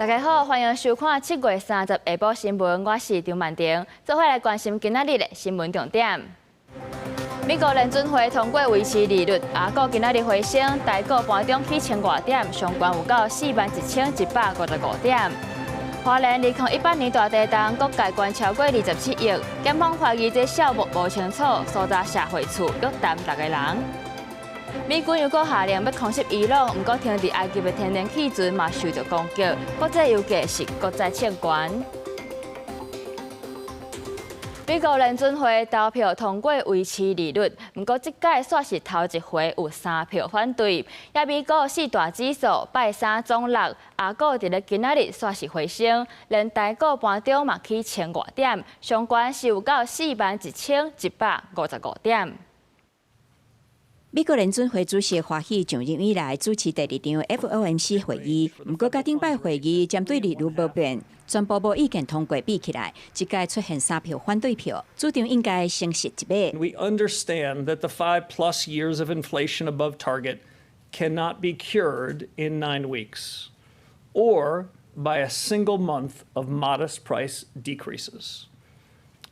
大家好，歡迎收看7月30下晡新聞，我是張曼婷，做伙來關心今仔日的新聞重點。美國聯準會通過維持利率，亞股今仔日回升，台股盤中起千外點，上懸有到41,155點。花蓮2018年大地動，國界捐超過27億，檢方懷疑這數目無清楚，搜查社會處約談六個人。美軍又閣下令欲空襲伊朗，毋過停佇埃及的天然氣船嘛受著攻擊，國際油價是閣再衝懸。美國聯準會投票通過維持利率，毋過這擺煞是頭一回有三票反對。也美股四大指數拜三總落，亞股佇咧今仔日煞是回升，連台股盤中嘛起千外點，上懸是有到41,155點。美國聯準會主席華喜上任以來主持第二場 FOMC 會議，毋過佮頂擺會議針對利率無變，全部無意見通過比起來，這擺出現三票反對票，主張應該升息一碼。 We understand that the 5+ years of inflation above target cannot be cured in 9 weeks, or by a single month of modest price decreases.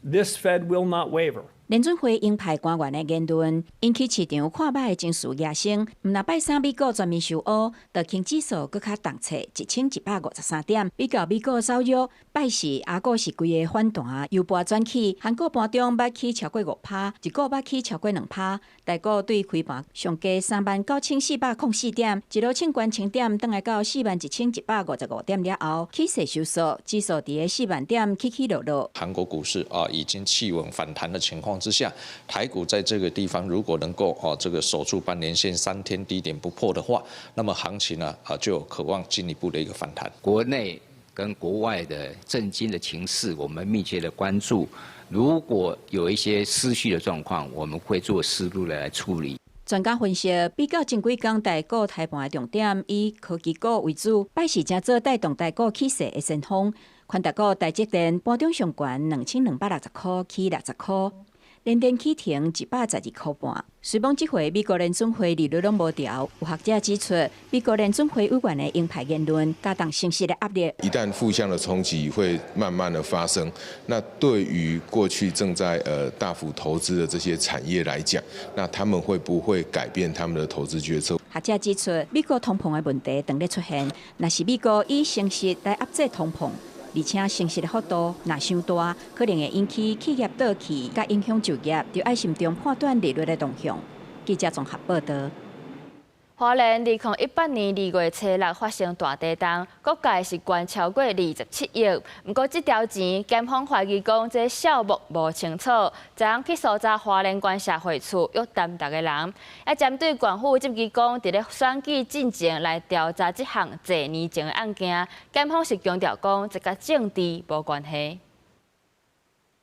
This Fed will not waver. 聯準會鷹派官員的言論，引起市場看䆀的情緒飚升。毋但拜三美股全面受烏，道瓊指數閣較重挫1153點，比較美股走弱，拜四亞股是規个反彈，由盤轉起，韓股盤中捌起超過5趴，日股捌起超過2趴，台股對開盤上低39,404點，一路衝懸千點，轉來到41,155點了後，起勢收縮，指數佇个4萬點起起落落。韓國股市啊已經企穩反彈的情況之下，台股在這個地方如果能夠哦這個守住半年線三天低點不破的話，那麼行情呢啊就有可望進一步的一個反彈。國內跟國外的政經的情勢，我們密切的關注。如果有一些失序的狀況，我們會做適度的來處理。專家分析，比較前幾工台股開盤的重點以科技股為主，拜四成做帶動台股起勢的先鋒。權值股台積電盤中上懸2260塊，起60塊。聯電起停112塊半。雖罔這回美國聯準會利率攏無調，有學者指出，美國聯準會委員的鷹派言論加重升息的壓力。一旦負向的衝擊會慢慢的發生，那對於過去正在大幅投資的這些產業來講，那他們會不會改變他們的投資決策？學者指出，美國通膨的問題當咧出現，若是美國以升息來壓制通膨，而且升息的幅度若傷大，可能會引起企業倒去，佮影響就業，著愛慎重判斷利率的動向。記者綜合報導。花蓮2018年2月初六發生大地動，國界是捐超過27億。毋過這條錢，檢方懷疑講這數目無清楚，昨昏去搜查花蓮縣社會處約談六個人，也針對縣府質疑講，佇咧選舉進前來調查這項濟年前的案件，檢方是強調講，這佮政治無關係。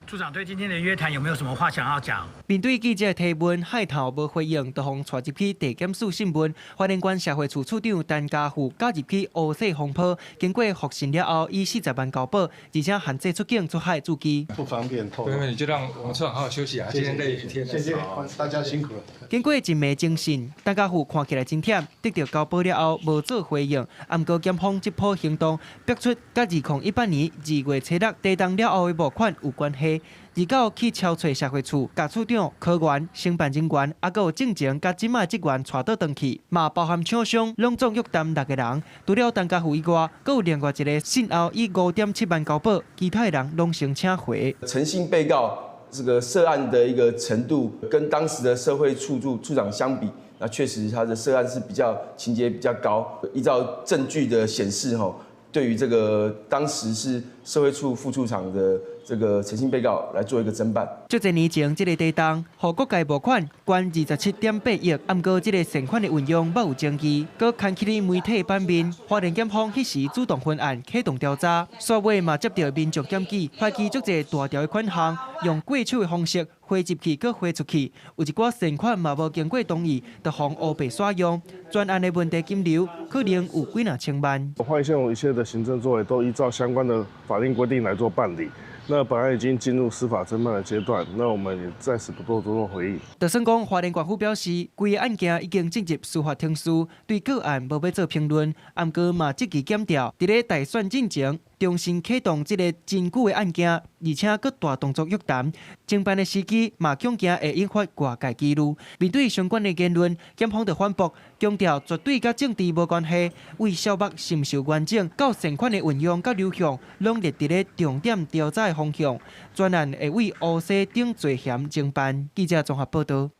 處長對今天的約談有沒有什麼話想要講？面對記者提問，海頭無回應，就予帶入去地檢署審問。花蓮縣社會處處長陳家富加入去烏色風波，經過複審了後，以40萬交保，而且限制出境出海注記。不方便透露。對，你就讓我們處長好好休息啊！今天累一天。謝謝，大家辛苦了。經過一暝偵訊，陳家富看起來真忝，得著交保了後無做回應。毋過檢方這波行動，逼出佮2018年2月初六地動了後的募款有關係。二九去敲揣社會處，共處長、科員、承辦人員，抑閣有進前佮這馬職員帶倒轉去，嘛包含廠商，攏總約談六個人。除了陳家富以外，閣有另外一個訊後以5.7萬交保，其他人攏先請回。陳姓被告這個涉案的一個程度，跟當時的社會處處處長相比，那確實他的涉案是比較情節比較高。依照證據的顯示，吼，對於這個當時是社會處副處長的這個陳姓被告來做一個偵辦。足濟年前，這個地動，予國家募款捐27.8億，毋過這個善款的運用猶有爭議，閣牽起咧媒體版面。花蓮檢方彼時主動分案啟動調查，煞尾嘛接著民眾檢舉，懷疑足濟大條的款項用過手的方式匯入去，閣匯出去，有一寡善款嘛無經過同意，就予烏白使用。全案的問題金流可能有幾若千萬。花蓮縣一切的行政作為都依照相關的法令規定來做辦理。那本案已經進入司法偵辦的階段，那我們也暫時不做多做回應。就算講花蓮縣府表示，規个案件已經進入司法程序，對個案無欲做評論，毋過嘛積極檢調，佇咧大選進前重新啟動這个真久的案件，而且閣大動作約談，偵辦的時機嘛恐驚會引發外界疑慮。面對相關的言論，檢方就反駁，強調絕對佮政治無關係，對小目是毋是有完整，到善款的運用佮流向，攏列佇咧重點調查的方向，專案會對烏西等罪嫌偵辦。記者綜合報道。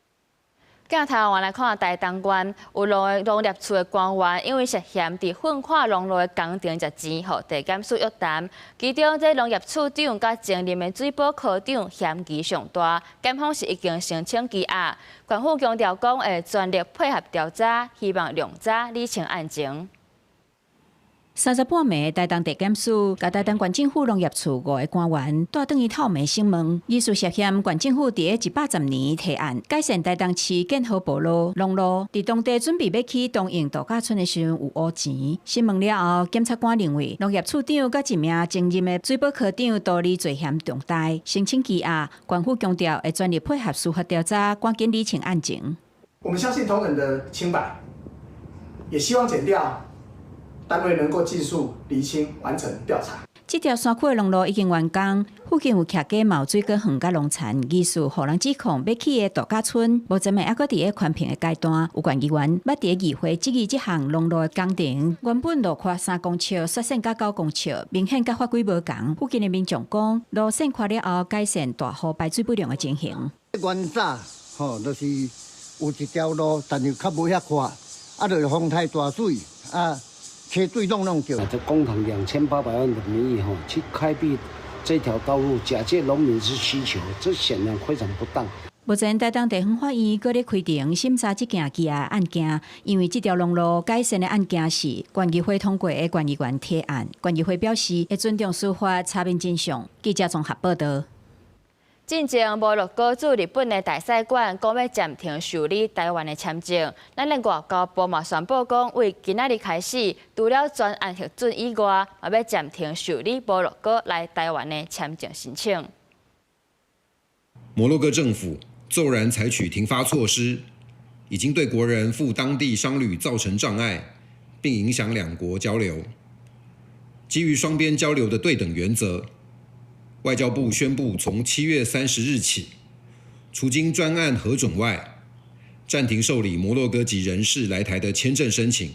鏡頭我來看台東縣有農業處的官員，因為涉嫌佇糞化農路的工程食錢，予地檢署約談。其中，這農業處長佮前任的水保科長嫌疑上大，檢方是已經申請羈押。縣府強調講會全力配合調查，希望量早理清案情。三十半暝，台東地檢署共台東縣政府農業處五个官員帶轉去透明審問，疑似涉嫌縣政府佇咧110年提案改善台東市建和埔路農路，佇當地準備欲起東榮度假村的時陣有烏錢。審問了後，檢察官認為農業處長佮一名前任的水保科長都離罪嫌重大，申請羈押。縣府強調會全力配合司法調查，趕緊理清案情。我們相信同仁的清白，也希望檢調單位能夠盡速釐清完成調查。這條山區的農路已經完工，附近有徛家嘛有水果園佮農田，疑似予人指控欲起的度假村，目前嘛猶閣佇咧環評的階段。有縣議員捌佇咧議會質疑這項農路的工程，原本路寬3公尺，縮細到9公尺，明顯佮法規無仝。附近的民眾講，路線寬了後，改善大雨排水不良的情形。原早吼，就是有一條路，但是較無遐寬，啊，就是風台大水啊。車水攏攏著。這公帑2800萬的名義吼，去開闢這條道路，假借農民之需求，這顯然非常不當。目前台東地方法院閣咧開庭審查這件羈押案件，因為這條農路改善的案件是縣議會通過的縣議員提案，縣議會表示會尊重司法查明真相。記者綜合報道。進前摩洛哥駐日本的大使館講欲暫停受理台灣的簽證，咱的外交部嘛宣布講，對今仔日開始，除了專案核准以外，嘛欲暫停受理摩洛哥來台灣的簽證申請。摩洛哥政府驟然採取停發措施，已經對國人赴當地商旅造成障礙，並影響兩國交流。基於雙邊交流的對等原則，外交部宣布，從7月30日起，除經專案核准外，暫停受理摩洛哥籍人士來台的簽證申請。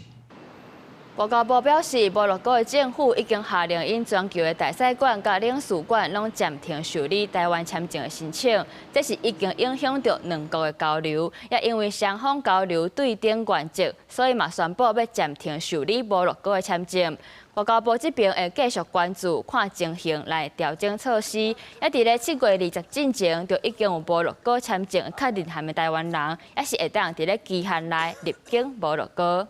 外交部表示，摩洛哥的政府已經下令𪜶全球的大使館佮領事館攏暫停受理台灣簽證的申請，這是已經影響著兩國的交流，也因為雙方交流對等原則，所以嘛宣布欲暫停受理摩洛哥的簽證。外交部這邊會繼續關注，看情形來調整措施。也佇咧7月20進前，就已經有摩洛哥簽證確認函的台灣人，也是會當佇咧期限內入境摩洛哥。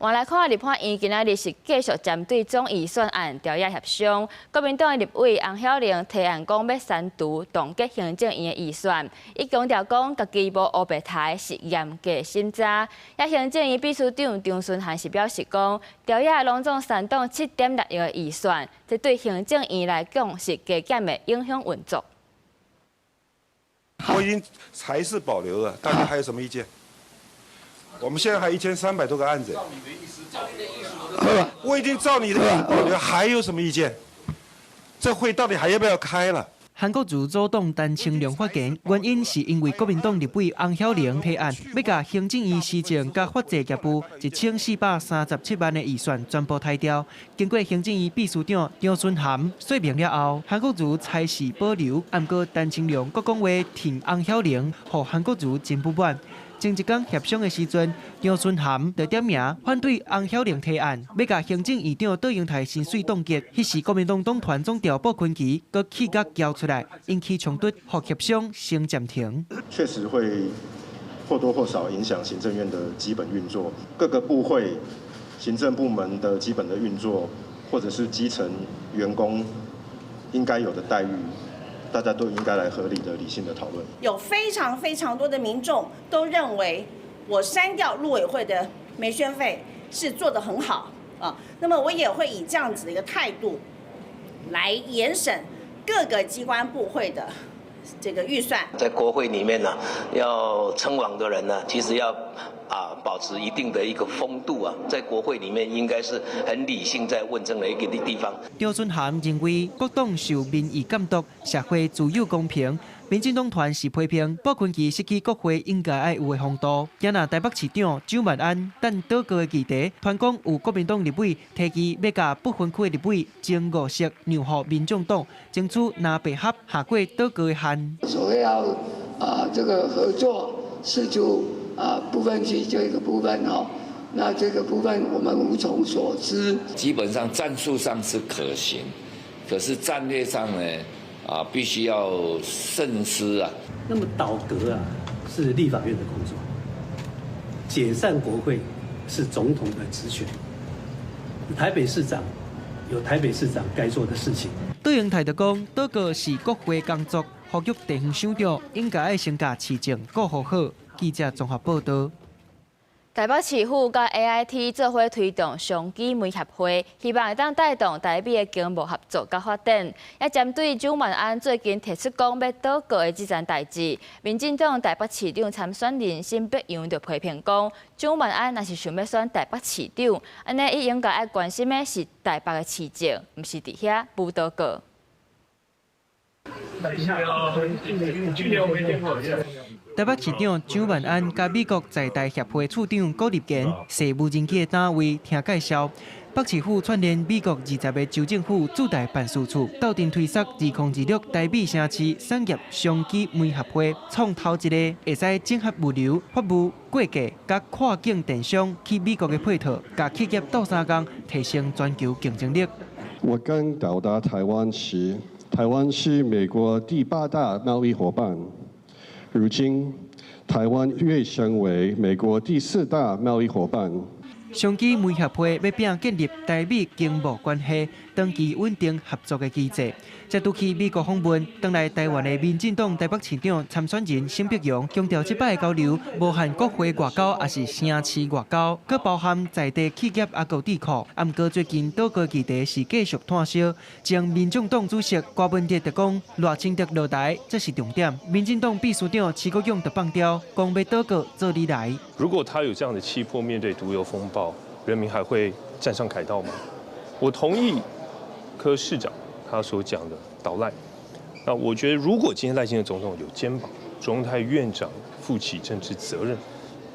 換來看，立法院今仔日是繼續針對總預算案朝野協商。國民黨的立委翁曉玲提案講，欲刪除凍結行政院的預算，伊強調講，家己無烏白刣是嚴格審查。也行政院秘書長張惇涵是表示講，朝野攏總刪凍7.6億的預算，這對行政院來講是加減會影響運作。我已經還是保留了，大家還有什麼意見？我們現在還1300多個案子。我已經照你的意思保留，還有什麼意見？這會到底還要不要開了？韓國瑜阻擋陳清龍發言，原因是因為國民黨立委翁曉玲提案，欲共行政院施政佮法制業務1437萬的預算全部刣掉。經過行政院秘書長張惇涵說明了後，韓國瑜差事保留，毋過陳清龍閣講話挺翁曉玲，予韓國瑜真不滿。前一工協商的時陣，張惇涵就點名反對翁曉玲提案，欲共行政院長卓榮泰薪水凍結。彼時國民黨黨團總召傅崐萁閣氣甲譙出來，引起衝突，予協商先暫停。確實會或多或少影響行政院的基本運作，各個部會、行政部門的基本的運作，或者是基層員工應該有的待遇。大家都應該來合理的、理性的討論。有非常非常多的民眾都認為，我刪掉陸委會的媒宣費是做得很好啊。那麼我也會以這樣子的一個態度來嚴審各個機關部會的這個預算。在國會裡面呢，要稱王的人呢，其實要保持一定的一個風度啊，在國會裡面應該是很理性在問政的一個地方。張惇涵認為，各黨受民意監督，社會自由公平。民進黨團是批評不分區失去國會應該愛有的風度。今仔台北市長蔣萬安等倒閣的議題，傳講有國民黨立委提議欲共不分區的立委將五席讓予民眾黨，爭取藍白合下過倒閣的限。所謂要這個合作釋出不分區這個部分哦，那這個部分我們無從所知。基本上戰術上是可行，可是戰略上呢？必須要慎思啊。那麼倒閣啊，是立法院的工作；解散國會是總統的職權。台北市長有台北市長該做的事情。卓榮泰就講，倒閣是國會工作，呼籲地方首長應該愛先共市政顧好好。記者綜合報道。台北市府佮 AIT 做伙推動商機媒協會，希望會當帶動台美的經貿合作佮發展。也針對蔣萬安最近提出講欲倒閣的這件代誌，民進黨台北市長參選人沈伯洋就批評講，蔣萬安若是想欲選台北市長，按呢伊應該愛關心的是台北的市政，毋是佇遐舞倒閣。台北市長蔣萬安佮美國在台協會處長郭立堅踅無人機的單位聽介紹。北市府串聯美國20個州政府駐台辦事處，鬥陣推捒2026台美城市產業商機媒合會，創頭一个會使整合物流、法務、會計佮跨境電商去美國的配套，共企業鬥相共，提升全球競爭力。我剛到達台灣時，台灣是美國第八大貿易夥伴。如今，台灣躍升為美國第四大貿易夥伴。商機媒合會欲拼建立台美經貿關係長期穩定合作的機制。這拄去美國訪問，轉來台灣的民進黨台北市長參選人沈伯洋強調，這擺的交流無限國會外交，抑是城市外交，閣包含在地企業抑閣智庫。啊，毋過最近倒閣議題是繼續炭燒。前民眾黨主席柯文哲就講，賴清德落台這是重點。民進黨秘書長徐國勇就放刁，講欲倒閣做你來。如果他有這樣的氣魄，面對毒油風暴，人民還會站上凱道嗎？我同意柯市長他所講的倒賴。那我覺得，如果今天賴清德總統有肩膀，卓榮泰院長負起政治責任，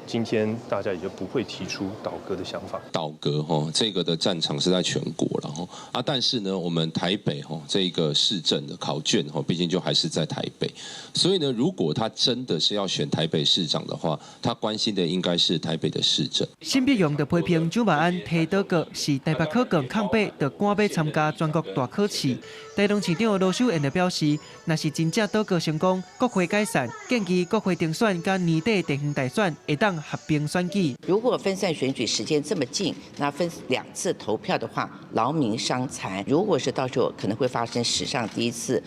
今天大家也就不會提出倒閣的想法。倒閣吼，這個的戰場是在全國了吼啊，但是呢，我們台北吼這個市政的考卷吼，畢竟就還是在台北，所以呢，如果他真的是要選台北市長的話，他關心的應該是台北的市政。沈伯洋就批評蔣萬安提倒閣是台北考卷空白，就趕欲參加全國大考試。台中市長盧秀燕就表示，若是真正倒閣成功，國會解散，建議國會重選佮年底地方大選會當合併選舉。如果分散選舉時間這麼近，那分兩次投票的話，勞民傷財。如果是到時候可能會發生史上第一次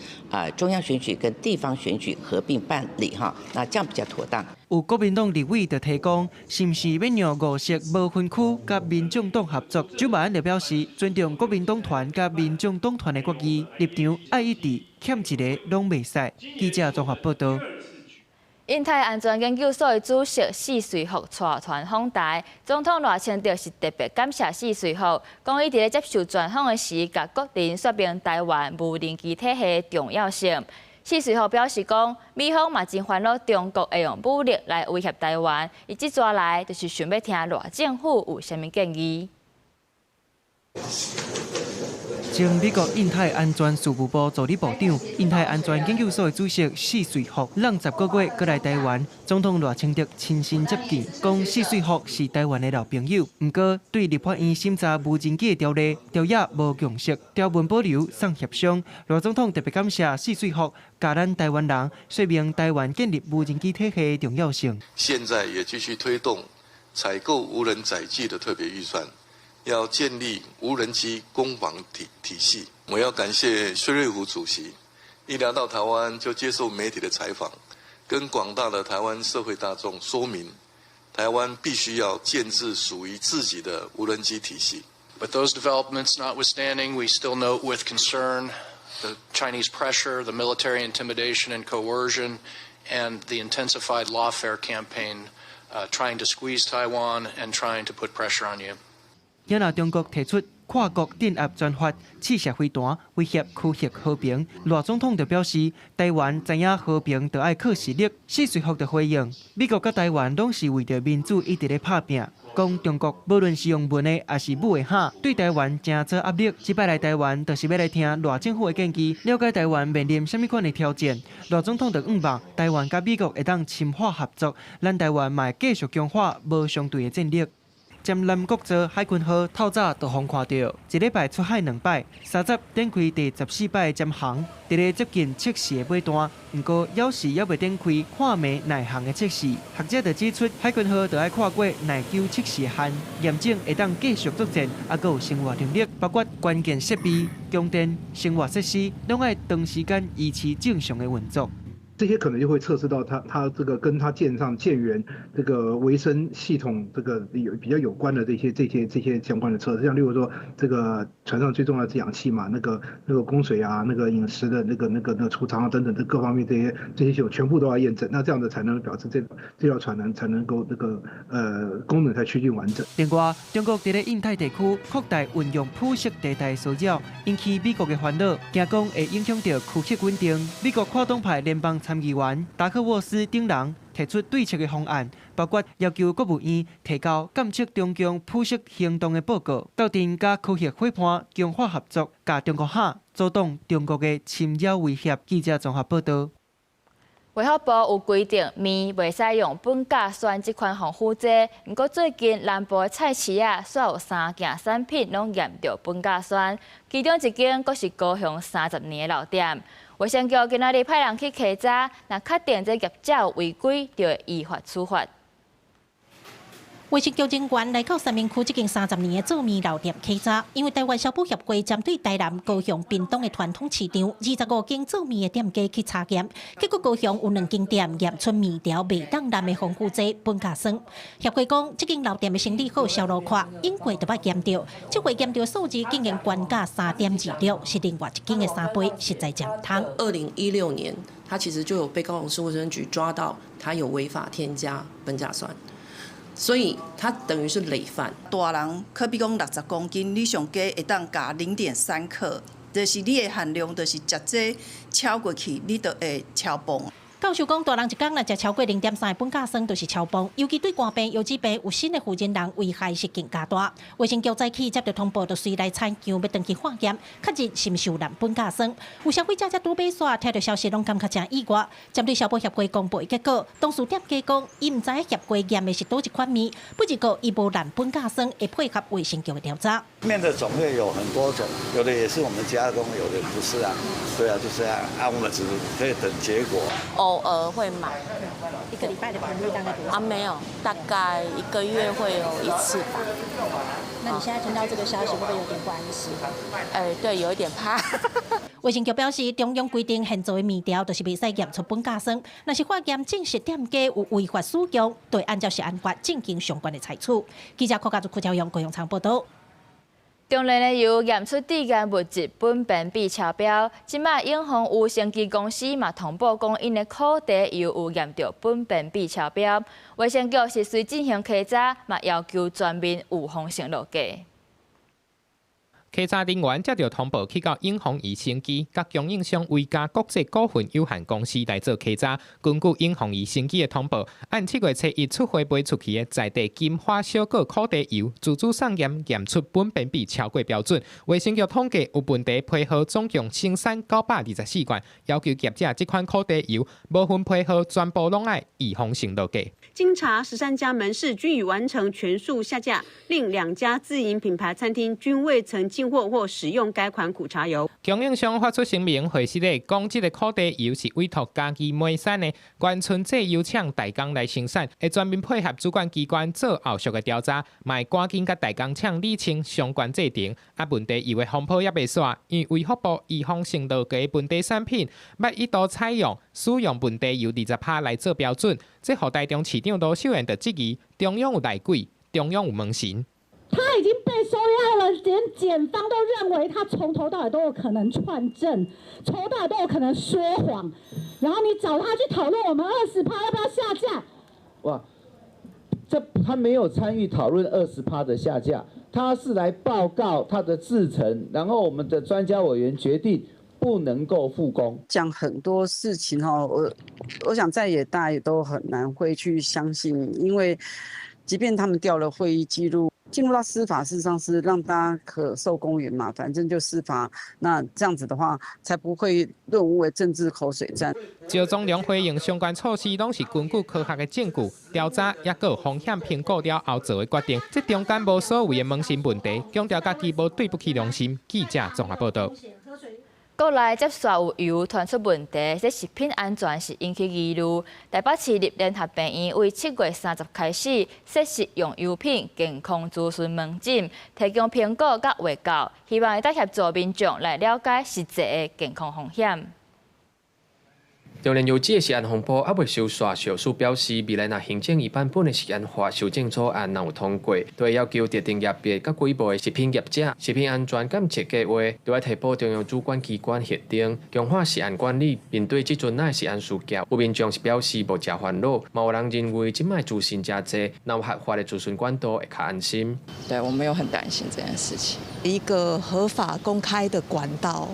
中央選舉跟地方選舉合併辦理哈，那這樣比較妥當。有國民黨立委就提講，是毋是欲讓五席無分區佮民眾黨合作？蔣萬安就表示尊重國民黨團佮民眾黨團的決議，立場愛一致，欠一个攏袂使。記者綜合報道。印太安全研究所的主席薛瑞福帶團訪台，總統賴清德是特別感謝薛瑞福，講伊佇咧接受專訪的時，共國人說明台灣無人機體系的重要性。薛瑞福表示講，美方嘛真煩惱中國會用武力來威脅台灣，伊這逝來就是想欲聽賴政府有啥物建議。前美國印太安全事務部助理部長、印太安全研究所的主席薛瑞福，挵10個月閣來台灣，總統賴清德親身接見，講薛瑞福是台灣的老朋友。毋過對立法院審查無人機的條例，朝野無共識，條文保留送協商。賴總統特別感謝薛瑞福，共咱台灣人說明台灣建立無人機體系的重要性。現在也繼續推動採購無人載具的特別預算。要建立無人機攻防體系。我要感謝薛瑞福主席，一來到台灣就接受媒體的採訪，跟廣大的台灣社會大眾說明，台灣必須要建置屬於自己的無人機體系。But those developments notwithstanding, we still note with concern the Chinese pressure, the military intimidation and coercion, and the intensified lawfare campaign trying to squeeze Taiwan and trying to put pressure on you. 也若中國提出跨國鎮壓專法，試射飛彈，威脅區域和平。賴總統就表示，台灣知影和平就愛靠實力。薛瑞福就回應，美國佮台灣攏是為著民主一直咧拍拚。講中國無論是用文的抑是武的哈，對台灣誠濟壓力。這擺來台灣，就是欲來聽賴政府的建議，了解台灣面臨啥物款的挑戰。賴總統就向望台灣佮美國會當深化合作，咱台灣嘛會繼續強化無相對的戰力。針南國造海鯤號透早就予看著，一禮拜出海兩擺，30展開第14擺潛航，佇咧接近測試的尾段，毋過猶是猶未展開看煤耐航的測試。學者就指出，海鯤號著愛跨過耐久測試限，驗證會當繼續作戰，猶閣有生活能力，包括關鍵設備、供電、生活設施，攏愛長時間維持正常的運作。這些可能就會測試到它這個跟它艦上艦員這個維生系統這個有比較有關的這些相關的測試，像例如說這個船上最重要的是氧氣嘛，那個供水啊，那個飲食的那個儲藏啊等等這各方面這些系統全部都要驗證，那這樣子才能表示這條船能才能夠那個功能才趨近完整。另外，中國佇咧印太地區擴大運用灰色地帶騷擾，引起美國的煩惱，驚講會影響著區域穩定。美國跨黨派聯邦參議員達克沃斯等人提出對策的方案，包括要求國務院提交監測中共灰色行動的報告，鬥陣佮區域夥伴強化合作，共中國嚇阻擋中國的侵擾威脅。記者綜合報道。衛福部有規定，麵袂使用苯甲酸這款防腐劑。毋過最近南部的菜市仔，煞有三件產品攏驗著苯甲酸，其中一間閣是高雄30年的老店。衛生局今仔日派人去稽查，若確定這業者有違規，就會依法處罰。衛生局人員來到三民區這間30年的做麵老店稽查，因為台灣消保協會針對台南、高雄、屏東的傳統市場25間做麵的店家去查驗，結果高雄有兩間店驗出麵條袂當濫的防腐劑苯甲酸。協會講，這間老店的生理好，銷路闊，永過就捌驗著，這回驗著數字竟然懸價3.26，是另外一間的3倍，實在真毋通。 2016年，他其實就有被高雄市衛生局抓到，他有違法添加苯甲酸。所以它等於是累犯。大人可比講60公斤，你上低會當加0.3克，就是你的限量，就是食這超過去，你就會超磅。教授講，大人一工若食超過0.3苯甲酸，就是超磅。尤其對肝病、腰子病有新的負責人危害是更加大。衛生局早起接著通報，就隨來採樣欲轉去化驗，確認是毋是有濫苯甲酸。有消費者才拄買煞，聽著消息攏感覺誠意外。針對消保協會公布的結果，當事店家講，伊毋知影協會驗的是佗一款麵，不過伊無濫苯甲酸，會配合衛生局的調查。麵的種類有很多種，有的也是我們加工，有的不是啊。對啊，就是啊，啊，我們只可以等結果。偶爾會買，一個禮拜的頻率大概多少？啊，沒有，大概一個月會有一次吧。那你現在聽到這個消息，會不會有點不安心？哎，對，有一點怕。衛生局表示，中央規定現做的麵條就是袂使驗出苯甲酸，若是化驗證實店家有違法使用，就會按照食安法進行相關的採取。記者柯家祖、柯朝陽、高雄倉報道。中煉的油驗出致癌物質苯苯比超標，這擺永豐餘生機公司嘛通報講，𪜶的苦茶油有驗著苯苯比超標，衛生局是隨進行稽查，嘛要求全面預防性落架。稽查人員接著通報去到永豐餘生機佮供應商維嘉國際股份有限公司來做稽查。根據永豐餘生機的通報，按7月初1出貨賣出去的在地金花小果苦茶油，自主送驗驗出苯苯比超過標準。衛生局統計有問題批號總共13,924罐，要求業者這款苦茶油無分批號全部攏愛預防性落架。經查13家門市均已完成全數下架，另2家自營品牌餐廳均未曾進貨或使用該款苦茶油。供應商發出聲明，回釋咧講，這个苦茶油是委託嘉義梅山的元春製油廠代工來生產，會全面配合主管機關做後續的調查，嘛會趕緊佮代工廠理清相關制程。啊，問題油的風波猶未煞，因為衛福部預防性落架問題產品，捌一度採用使用問題油20%來做標準，這予台中市長盧秀燕就質疑中央有內鬼，中央有門神。他已經被收押了，連檢方都認為他從頭到尾都有可能串證，從頭到尾都有可能說謊，然後你找他去討論我們二十趴要不要下架？哇，這他沒有參與討論二十趴的下架，他是來報告他的製程，然後我們的專家委員決定不能夠復工。講很多事情哈，我想在野大也都很難會去相信，因為即便他們調了會議記錄。進入到司法，事實上是讓大家可受公允嘛，反正就司法，那這樣子的話，才不會淪為政治口水戰。趙宗龍回應相關措施攏是根據科學的證據調查，抑閣有風險評估了後做的決定。這中間無所謂的捫心問題，強調家己無對不起良心。記者綜合報道。國內接續有油傳出問題，這食品安全是引起疑慮。台北市立聯合病院為7月30開始設食用油品健康諮詢門診，提供評估佮衛教，希望會當協助民眾來了解實際的健康風險。中煉油脂的食安風波猶未收煞，食藥署表示，未來若行政院版本的食安法修正草案若有通過，都會要求特定業別佮規模的食品業者，食品安全監測計劃，都愛提報中央主管機關核定，強化食安管理。面對這陣仔食安事件，有民眾是表示無誠煩惱，嘛有人認為這擺資訊誠濟，若有合法的諮詢管道會較安心。對，我沒有很擔心這件事情。一個合法公開的管道。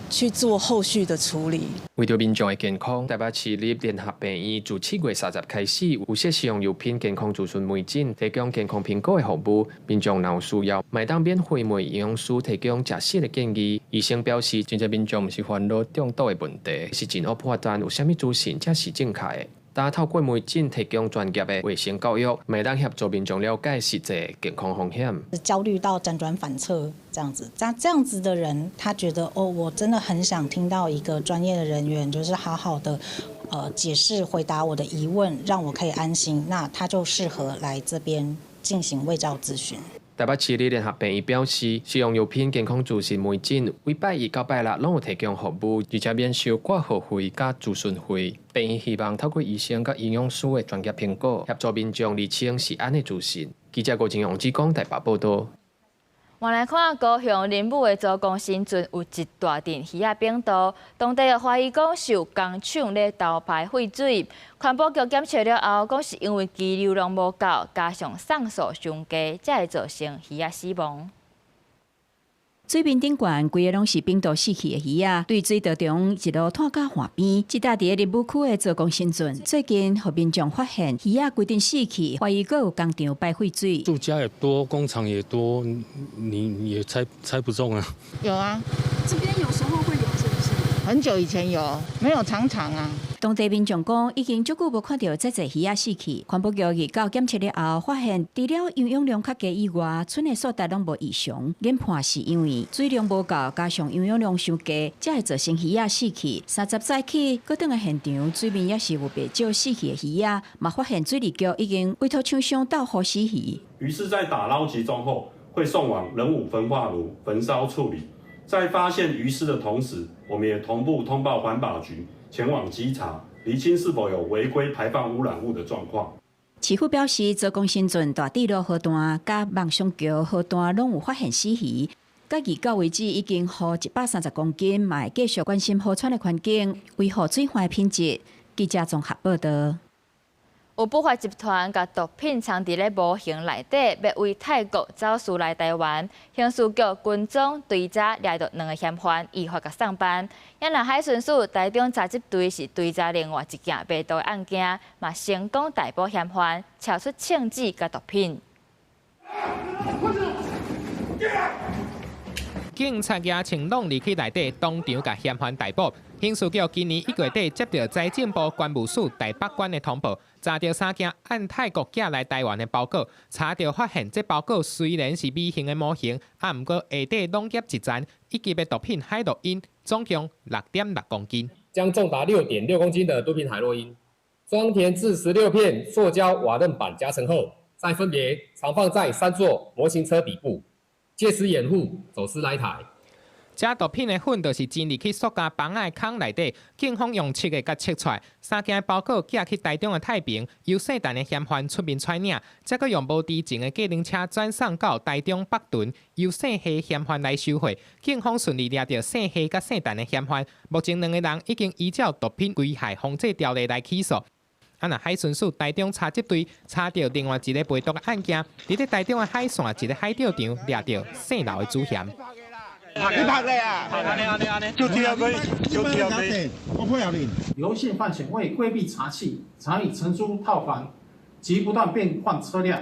去做後續的處理。為著民眾的健康，台北市立聯合病院自7月30開始有設食用油品健康諮詢門診，提供健康評估的服務。民眾若有需要，嘛會當免費問營養師提供食食的建議。醫生表示，真濟民眾毋是煩惱中毒的問題，是真好判斷有啥物資訊才是正確的。但透過門診提供專業的衛生教育，嘛會當協助民眾了解實際健康風險。焦慮到輾轉反側這樣子，這樣子的人，他覺得哦，我真的很想聽到一個專業的人員，就是好好的，解釋回答我的疑問，讓我可以安心。那他就適合來這邊進行衛教諮詢。台北市立聯合病院表示，食用油品健康諮詢門診，每拜一到拜六攏有提供服務，而且免收掛號費佮諮詢費。病院希望透過醫生佮營養師的專業評估，協助民眾釐清食安的資訊。記者郭正陽志講台北報道。換來看高雄仁武的祖公新村有一大陣魚仔反肚，當地就懷疑講是有工廠咧偷排廢水。環保局檢測了後，講是因為基流量無夠，加上送數傷低，才會造成魚仔死亡。水面頂懸，規个攏是反肚死去的魚仔，對水道中一路拖到岸邊。這搭佇咧仁武區的祖公新村，最近予民眾發現魚仔規陣死去，懷疑閣有工廠排廢水。住家也多，工廠也多，你也猜猜不中啊。有啊，這邊有時候會有，是不是？很久以前有，沒有常常啊。當地民眾講，已經足久無看著遮濟魚仔死去。環保局去到檢測了後，發現除了營養量較低以外，賰的數值攏無異常。研判是因為水量無夠，加上營養量傷低，才會造成魚仔死去。30早起，閣轉來現場，水面也是有袂少死去的魚仔，嘛發現水利局已經委託廠商鬥護死魚。魚屍在打撈集中後，會送往仁武焚化爐焚燒處理。在發現魚屍的同時，我們也同步通報環保局前往稽查，釐清是否有違規排放污染物的狀況。市府表示，祖公新村大智路河段佮夢想橋河段攏有發現死魚，截至到為止已經予130公斤，嘛會繼續關心河川的環境，維護水岸的品質。記者綜合報道。有不法集團共毒品藏佇咧模型內底，欲為泰國走私來台灣。刑事局軍裝追查掠著兩个嫌犯，依法共送辦。也若海巡署台中查緝隊是追查另外一件賣毒的案件，嘛成功逮捕嫌犯，查出槍支佮毒品。警察舉槍弄入去內底，當場共嫌犯逮捕。刑事局今年1月底接著財政部關務署台北關的通報，查著三件按泰國寄來台灣的包裹，查著發現這包裹雖然是微型的模型，啊，毋過下底攏夾一層一級的毒品海洛因，總共6.6公斤。將重達6.6公斤的毒品海洛因裝填至16片塑膠瓦楞板夾層後，再分別藏放在三座模型車底部，借此掩護走私來台。這毒品的粉就是浸入去塑膠枋仔的孔內底，警方用測的共測出來，三件包裹寄去台中的太平，由姓陳的嫌犯出面揣領，再閣用無知情的計程車轉送到台中北屯，由姓謝嫌犯來收貨。警方順利掠著姓謝佮姓陳的嫌犯，目前兩個人已經依照毒品危害防制條例來起訴。啊！若海巡署台中查緝隊查著另外一个賣毒的案件，佇咧台中的海線一个海釣場掠著姓劉的主嫌。你拍咧啊？就這樣就這樣我配合你。劉姓犯嫌為規避查緝，常以承租套房及不斷變換車輛，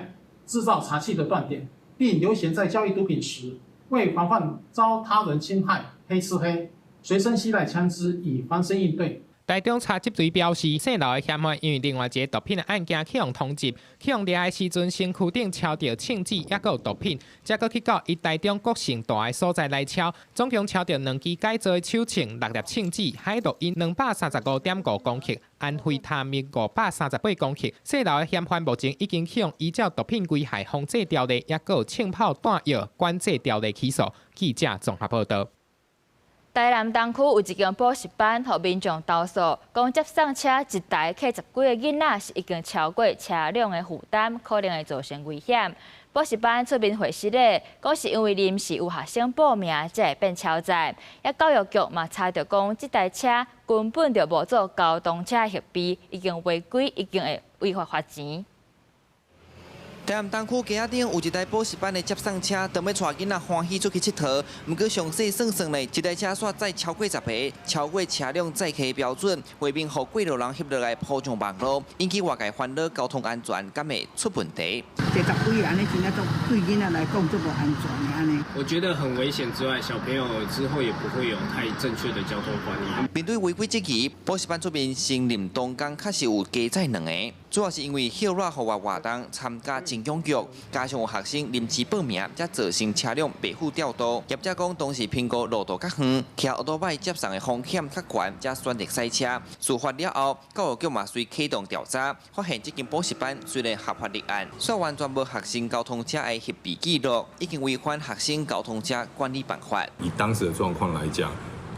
製造查緝的斷點，並劉嫌在交易毒品時，為防範遭他人侵害，黑吃黑，隨身攜帶槍支以防身應對。台中查緝隊表示，姓劉的嫌犯因為另外一个毒品的案件去予通緝，去予掠的時陣，身軀頂抄著槍支，抑閣有毒品，才閣去到伊台中國姓大的所在來抄，總共抄著兩支改造的手槍、六粒槍支、海洛因235.5公克、安非他命538公克。姓劉的嫌犯目前已經去予依照毒品危害防制條例，抑閣有槍炮彈藥管制條例起訴。記者綜合報導。台南東區有一間補習班，予民眾投訴，講接送車一台客十幾个囡仔是已經超過車輛的負擔，可能會造成危險。補習班出面回釋咧，講是因為臨時有學生報名，才會變超載。抑教育局嘛查著講，這台車根本就無做交通車核備，已經違規，已經會違法罰錢。台南東區街仔頂有一台補習班的接送車，當欲帶囡仔歡喜出去𨑨迌，毋過詳細算算咧，這台車煞載超過十個，超過車輛載客標準，為免予過路人翕落來鋪上網路，引起外界煩惱，交通安全敢會出問題？這十幾个按呢，真正足對囡仔來講足無安全的按呢。我覺得很危險之外，小朋友之後也不會有太正確的交通觀念。面對違規質疑，補習班出面承認當工確實有加載兩個，主要是因為歇熱戶外活動參加真踴躍，加上有學生臨時報名，才造成車輛袂赴調度。業者講當時評估路途較遠，騎歐多擺接送的風險較懸，才選擇駛車。事發了後，教育局嘛隨啟動調查，發現這間補習班雖然合法立案，卻完全無學生交通車的核備記錄，已經違反學生交通車管理辦法。以當時的狀況來講，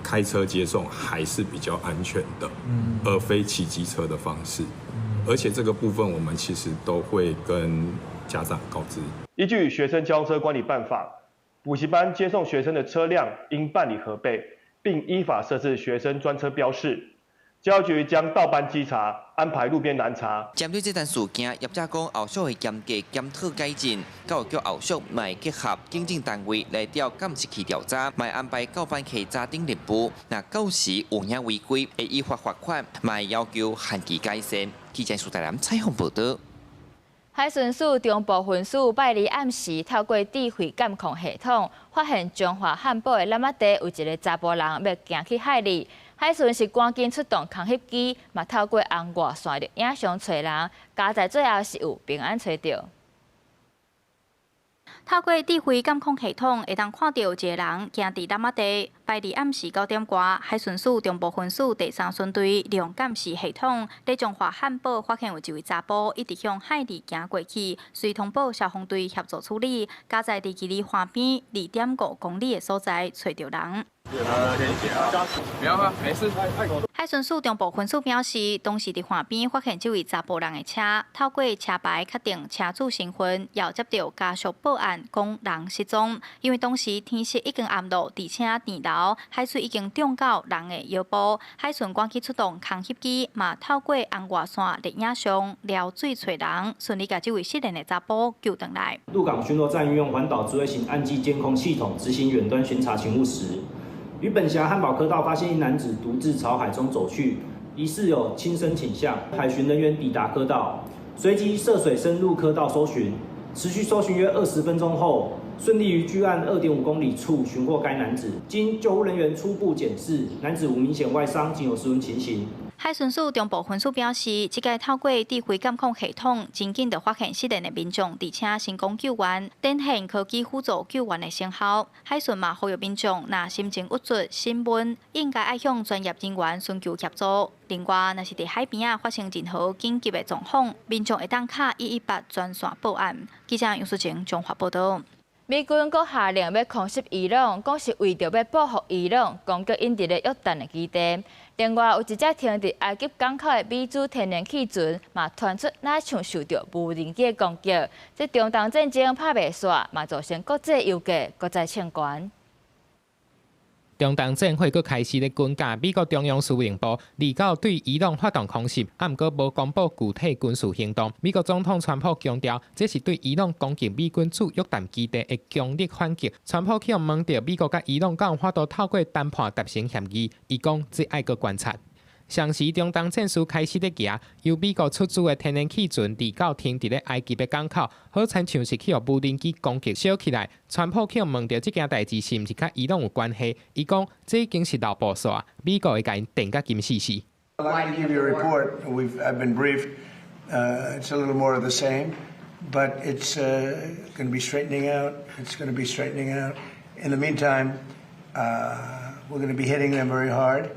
開車接送還是比較安全的，而非騎機車的方式。而且這個部分，我們其實都會跟家長告知。依據《學生交通車管理辦法》，補習班接送學生的車輛應辦理核備，並依法設置學生專車標示。教育局將到班稽查，安排路邊攔查。針對這單事件，業者講後續會嚴格檢討改進，教育局後續嘛會結合警政單位來調監視器調查，嘛會安排教班稽查等任務。若到時有影違規，會依法罰款，嘛會要求限期改善。記者蘇台南採訪報導。海巡署中部分署拜二暗時透過智慧監控系統，發現中華漢堡的湳仔地有一个查埔人欲行去海裡。海巡是趕緊出動空翕機，嘛透過紅外線錄影相揣人，佳哉最後是有平安揣著。透過智慧監控系統，會當看著一個人行佇湳仔地。拜二暗時9點外，海巡署中部分署第三巡隊利用監視系統，佇中華漢堡發現有一位查埔一直向海裡行過去，隨通報消防隊協助處理，佳哉佇距離岸邊2.5公里的所在揣著人。不要怕，沒事。海巡署中部分署表示，當時佇岸邊發現這位查埔人的車，透過車牌確定車主身份，又接著家屬報案講人失蹤。因為當時天色已經暗落，而且澹流，海水已經漲到人的腰部。海巡趕緊出動空翕機，嘛透過紅外線錄影相撩水揣人，順利共這位失聯的查埔救轉來。鹿港巡邏站運用環島智慧型岸際監控系統執行遠端巡查勤務時，於本轄漢堡科道發現一男子獨自朝海中走去，疑似有輕生傾向。海巡人員抵達科道，隨即涉水深入科道搜尋，持續搜尋約20分鐘後，順利於距岸2.5公里處尋獲該男子。經救護人員初步檢視，男子無明顯外傷，僅有失溫情形。海巡署中部分署表示，這擺透過智慧監控系統，真緊就發現失聯的民眾，而且成功救援，展現科技輔助救援的成效。海巡嘛呼籲民眾，若心情鬱卒、心悶，應該愛向專業人員尋求協助。另外，若是佇海邊仔發生任何緊急的狀況，民眾會當敲118專線報案。記者楊淑晴綜合報導。美軍閣下令欲空襲伊朗，講是為著欲報復伊朗攻擊𪜶佇咧約旦的基地。另外，有一隻停佇埃及港口的美資天然氣船，嘛傳出若像受著無人機的攻擊。這中東戰爭拍袂煞，嘛造成國際油價閣再衝懸。中東戰火閣開始咧滾價，美國中央司令部二九對伊朗發動空襲，啊，毋過無公布具體軍事行動。美國總統川普強調，這是對伊朗攻擊美軍駐約旦基地的強力反擊。川普去予問著美國佮伊朗敢有法度透過談判達成協議，伊講這愛閣觀察。上時中東戰事開始咧行，由美國出資的天然氣船二九停佇咧埃及的港口，好親像是去予無人機攻擊燒起來。川普去予問著這件代誌是毋是佮伊朗有關係，伊講這已經是老布數，美國會共𪜶電甲金死死。 Let me give you a report. I've been briefed. It's a little more of the same, but it's going to be straightening out. It's going to be straightening out. In the meantime, we're going to be hitting them very hard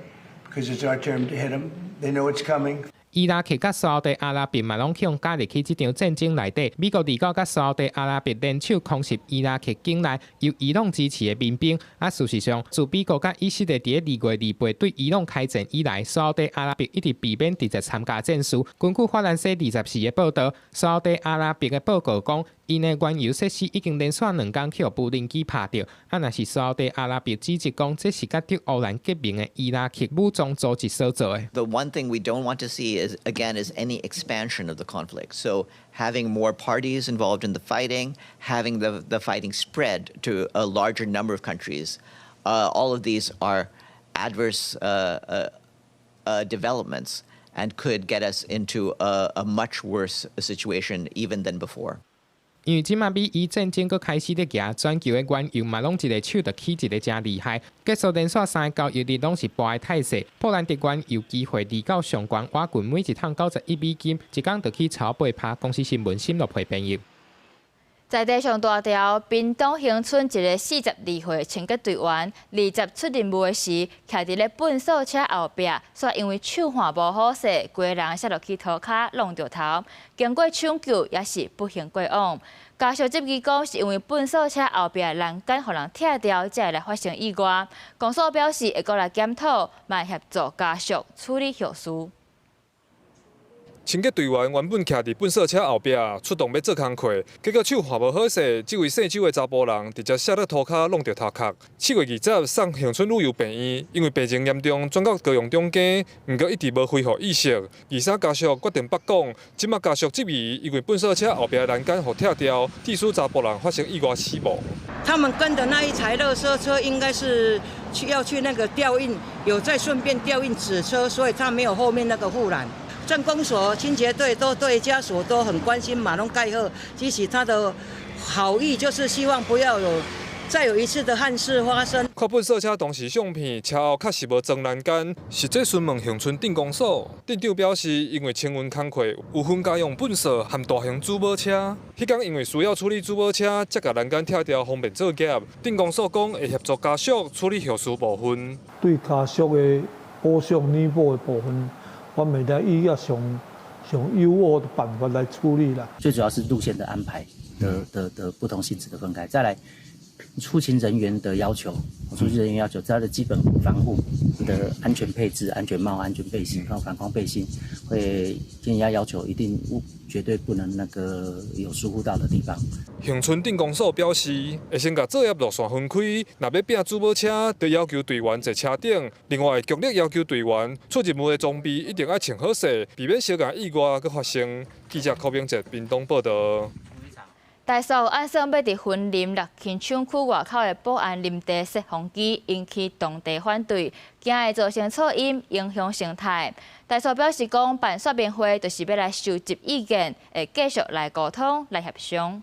because it's our turn to hit them. They know it's coming. 伊拉克佮沙特阿拉伯嘛，攏去予加入去這場戰爭內底。美國二九佮沙特阿拉伯聯手空襲伊拉克境內由伊朗支持的民兵。啊，事實上，自美國佮以色列佇2月28對伊朗開戰以來，沙特阿拉伯一直避免直接參加戰事。根據法蘭西24的報導，沙特阿拉伯的報告講，𪜶的原油設施已經連續兩工去予無人機拍著。啊，若是沙特阿拉伯指責講，這是佮德黑蘭結盟的伊拉克武裝組織所做的。 The one thing we don't want to see is, again, is any expansion of the conflict. So having more parties involved in the fighting, having the fighting spread to a larger number of countries, all of these are adverse developments and could get us into a much worse situation even than before. 因為這馬美伊戰爭閣開始咧行，全球的原油嘛攏一个手就起一个誠厲害。結束連續三个交易日攏是跋的態勢。布蘭特原油期貨二九上懸，倚近每一桶91美金，一工就起超8%。公視新聞沈樂培編譯。在地上大條，屏東恆春一个42歲清潔隊員，20出任務的時，徛佇咧糞掃車後壁，煞因為手汗無好勢，規个人摔落去塗跤，挵著頭。經過搶救，也是不幸過往。家屬質疑講，是因為糞掃車後壁欄杆予人拆掉，才會來發生意外。公所表示會閣來檢討，嘛協助家屬處理後事。清潔隊員原本徛佇糞掃車後壁出動欲做工課，結果手汗無好勢，這位姓周的查埔人直接摔落塗跤，挵著頭殼。7月20送恆春旅遊病院，因為病情嚴重，轉到高雄中醫，毋過一直無恢復意識。23家屬決定北講，這馬家屬質疑，因為糞掃車後壁欄杆予拆掉，致使查埔人發生意外死亡。他們跟的那一台垃圾車應該是去要去那個吊運，有在順便吊運紙車，所以他沒有後面那個護欄。鎮公所清潔隊都對家屬都很關心，嘛攏蓋好，其實他的好意就是希望不要有再有一次的憾事發生。看糞掃車當時相片，車後確實無裝欄杆。實際詢問恆春鎮公所，鎮長表示，因為清運工課有分家用糞掃和大型主母車，彼工因為需要處理主母車，才共欄杆拆掉，方便作業。鎮公所講會協助家屬處理後事部分。對家屬的補償彌補的部分，我們來以較上上優渥的辦法來處理啦。最主要是路線的安排的不同性質的分開，再來出勤人員的要求，出勤人員要求他的基本防護的安全配置、安全帽、安全背心、反光背心，會建議要求一定絕對不能那個有疏忽到的地方。恆春鎮公所表示，會先共作業路線分開，若欲併主母車，就要求隊員坐車頂。另外，強烈要求隊員出任務的裝備一定愛穿好勢，避免相仝意外閣發生。記者柯明哲屏東報導。台塑按算欲佇雲林六輕廠區外口的保安林地設風機，引起當地反對，驚會造成噪音，影響生態。台塑表示講，辦說明會就是欲來收集意見，會繼續來溝通、來協商。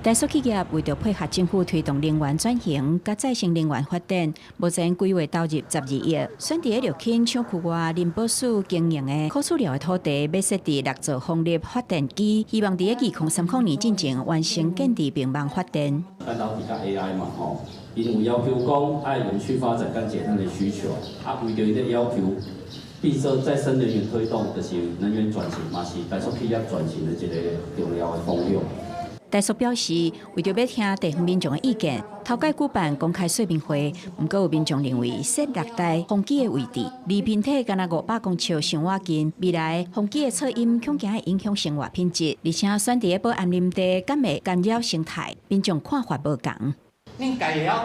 台塑企業為著配合政府推動能源轉型、佮再生能源發展，目前規劃投入12億，選佇六輕廠區外林保署經營的可飼料的土地，欲設置六座風力發電機，希望佇2030年進前完成建置並網發電。半導體佮 AI 嘛吼，𪜶有要求講愛永續發展佮減碳的需求，啊，為著伊的要求，變做再生能源推動，就是能源轉型嘛，是台塑企業轉型的一个重要的方向。台塑表示，為著欲聽地方民眾的意見，頭擺舉辦公開說明會。毋過有民眾認為，設六台風機的位置離平體干焦500公尺傷倚近，未來風機的噪音恐驚會影響生活品質，而且選佇保安林地，敢會干擾生態？民眾看法無仝。恁家會曉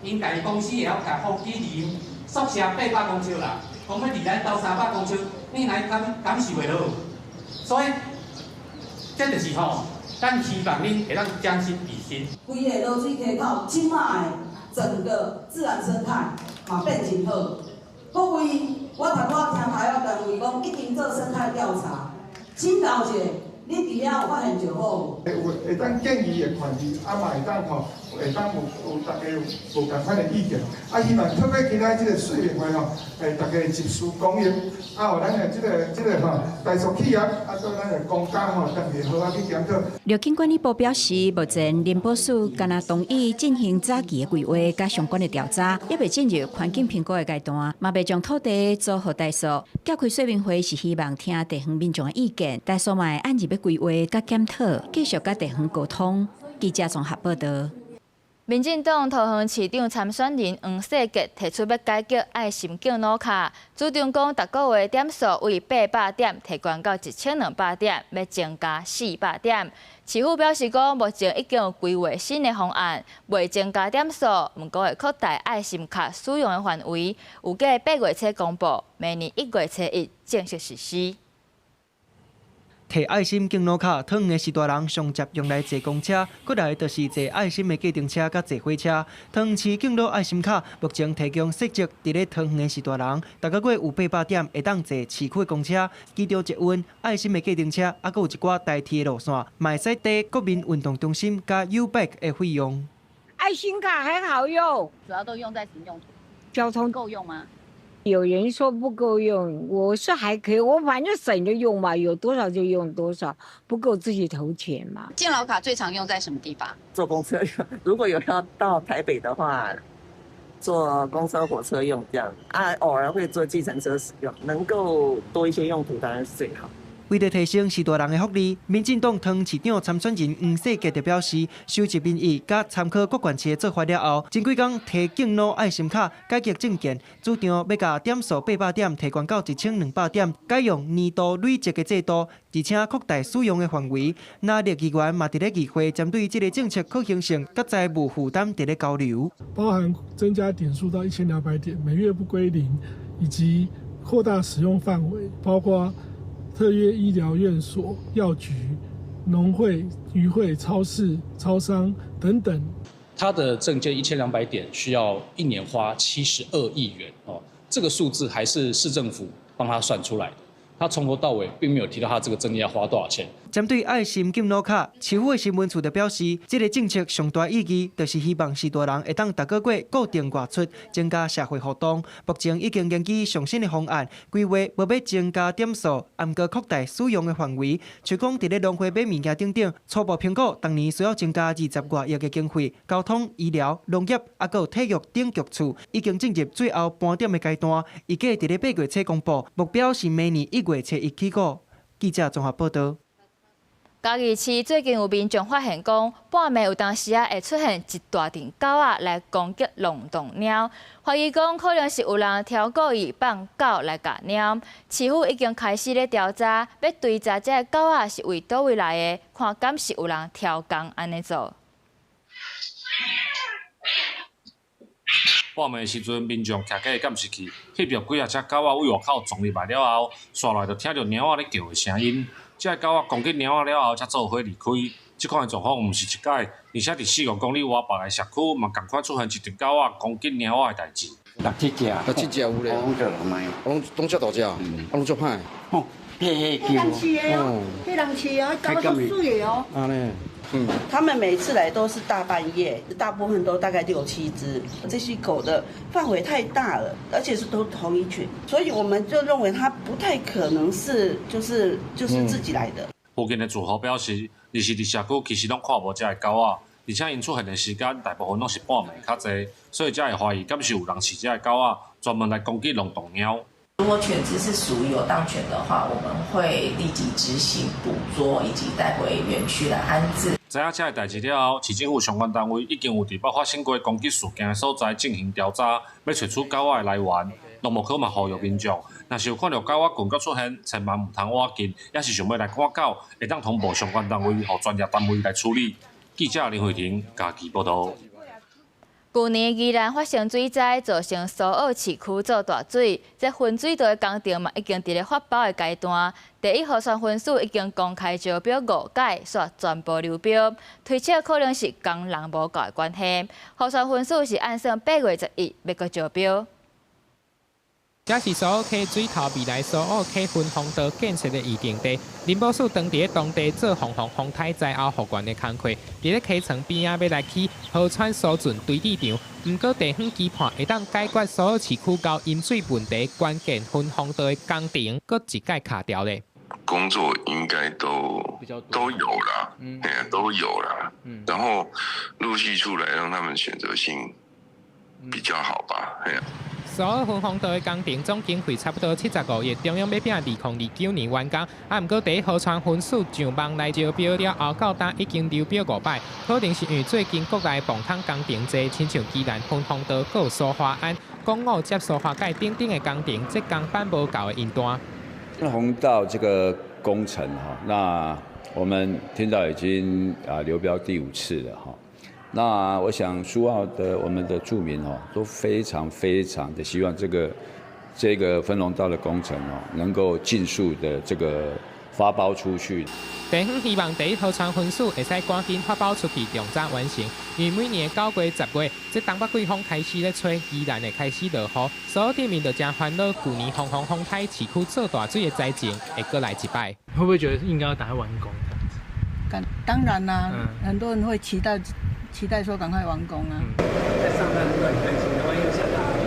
，𪜶家公司會曉共風機離宿舍800公尺啦，講欲離咱兜300公尺，你來感感受會落？所以，這就是吼。咱希望恁會當將心比心。規个濁水溪口這擺的整個自然生態嘛變真好。各位，我頭拄仔聽台灣單位講，已經做生態調查，請教一下，你佇遐有發現就好無？有會當建議的權利，啊嘛會當吼，會當有有大家有無仝款的意見，啊希望透過今仔這个說明會吼，大家集思廣益，啊，予咱的這個吼，台塑企業，啊，閣咱的公家吼，逐家好好去檢討。綠景管理部表示，目前林保署敢若同意進行早期的規劃佮相關的調查，猶未進入環境評估的階段，嘛未將土地租予台塑。召開說明會是希望聽地方民眾的意見，台塑嘛會按入欲規劃佮檢討，繼續佮地方溝通。記者綜合報導。民進黨桃園市長參選人黃世傑提出欲改革愛心敬老卡，主張講逐个月點數為800點提懸到1200點，欲增加400點。市府表示講，目前已經有規劃新的方案，袂增加點數，毋過會擴大愛心卡使用的範圍。預計8月初公布，明年1月初1正式實施。提愛心敬老卡，桃園的序大人上捷用來坐公車，閣來就是坐愛心的計程車佮坐火車。桃園市敬老愛心卡目前提供設置佇咧桃園的序大人，逐个月有800點會當坐市區的公車、機場捷運、愛心的計程車，猶閣有一寡台鐵的路線，嘛會使抵國民運動中心佮 YouBike 的費用。愛心卡很好用，主要都用在什麼用途？交通夠用嗎？有人說不夠用，我是還可以，我反正省着用嘛，有多少就用多少，不夠自己投錢嘛。敬老卡最常用在什麼地方？坐公車，如果有要到台北的話，坐公車、火車用這樣，啊，偶爾會坐計程車使用，能夠多一些用途當然是最好。為著提升序大人的福利，民進黨桃園市長參選人黃世傑就表示，收集民意佮參考各縣市的做法了後，前幾工提敬老愛心卡改革政見，主張欲共點數800點提懸到1200點，改用年度累積的制度，而且擴大使用的範圍。藍綠議員嘛佇咧議會針對這个政策可行性佮財務負擔佇咧交流，包含增加點數到1200點，每月不歸零，以及擴大使用範圍，包括特約醫療院所、藥局、農會、漁會、超市、超商等等。他的政見1200點需要一年花72億元哦，這個數字還是市政府幫他算出來的。他從頭到尾並沒有提到他這個政見要花多少錢。針對愛心敬老卡，市府的新聞處就表示，這个政策上大意義就是希望序大人會當逐个月固定外出，增加社會互動。目前已經研究上新的方案，規劃無欲增加點數，毋過擴大使用的範圍。像講佇咧農會買物件等等，初步評估，逐年需要增加20外億的經費，交通、醫療、農業，猶閣有體育等局處，已經進入最後盤點的階段，預計佇咧8月初公布，目標是明年1月初1起鼓。記者綜合報導。嘉義市最近有民眾發現講，半暝有當時仔會出現一大陣狗仔來攻擊龍洞貓，懷疑講可能是有人刁故意放狗來咬貓。市府已經開始咧調查，欲追查這个狗仔是佇佗位來的，看敢是有人刁工按呢做。半暝時陣，民眾徛起監視器，翕著幾仔隻狗仔對外口撞入來了後，紲來就聽著貓仔咧叫的聲音。這个狗仔攻擊貓仔了後，才做伙離開。這款的狀況毋是一擺，而且佇4、5公里外別个社區嘛仝款出現一陣狗仔攻擊貓仔的代誌。六七隻，六七隻有咧，攏攏遮大隻，啊攏足歹。吼，嘿嘿，彼人飼的哦，彼人飼的，狗足媠的哦。按呢，嗯。他們每次來都是大半夜，大部分都大概6、7隻。這些狗的範圍太大了，而且是都同一群，所以我們就認為它不太可能是就是自己來的。附近的住戶表示，日時佇社區其實攏看無這个狗仔，而且𪜶出現的時間大部分攏是半暝較濟，所以才會懷疑敢是有人飼這个狗仔，專門來攻擊龍洞貓。如果犬隻是屬於遊蕩犬的話，我們會立即執行捕捉以及帶回園區來安置。知影這个代誌了後，市政府相關單位已經有佇捌發生過攻擊事件的所在進行調查，欲揣出狗仔的來源。農牧科嘛呼籲民眾，若是有看著狗仔群閣出現，千萬毋通倚近，抑是想欲來趕狗，會當通報相關單位，予專業單位來處理。記者林慧婷嘉義報導。舊年宜蘭發生水災，造成蘇澳市區做大水。這分水道的工程嘛，已經佇咧發包的階段。第一河川分署已經公開招標五屆，煞全部流標，推測可能是工人無夠的關係。河川分署是按算8月11欲閣招標。這是蘇澳溪水頭未來蘇澳溪分洪道建設的預定地，林保署當佇咧當地做防洪風颱災後復原的工課，佇咧溪床邊仔欲來起河川疏浚堆置場，毋過地方期盼會當解決蘇澳市區交飲水問題關鍵分洪道的工程，閣一擺卡掉咧。工作應該都有啦，都有啦，然後陸續出來，讓他們選擇性比較好吧，嘿。蘇澳分洪道的工程總經費差不多75億，中央欲拚2029年完工。啊，毋過第一河川分署上網來招標了後，到今已經流標五擺，可能是因為最近國內磅空工程濟，親像宜蘭分洪道、閣有蘇花安、港澳接蘇花改等等的工程，這工班無夠的引單。分洪道這個工程哈，那我們聽到已經啊流標第五次了哈。那我想蘇澳的我們的住民哦，都非常非常的希望這個分洪道的工程哦，能夠盡速的這個發包出去。地方希望第一河川分署會使趕緊發包出去，量早完成。因為每年9月、10月，這東北季風開始咧吹，宜蘭會開始落雨，蘇澳鎮民就誠煩惱。舊年風風風颱市區做大水的災情會閣來一擺。會不會覺得應該要趕快完工這樣子？當然啦，很多人會期待。期待說趕快完工啊！在上班都很開心，萬一又下大雨。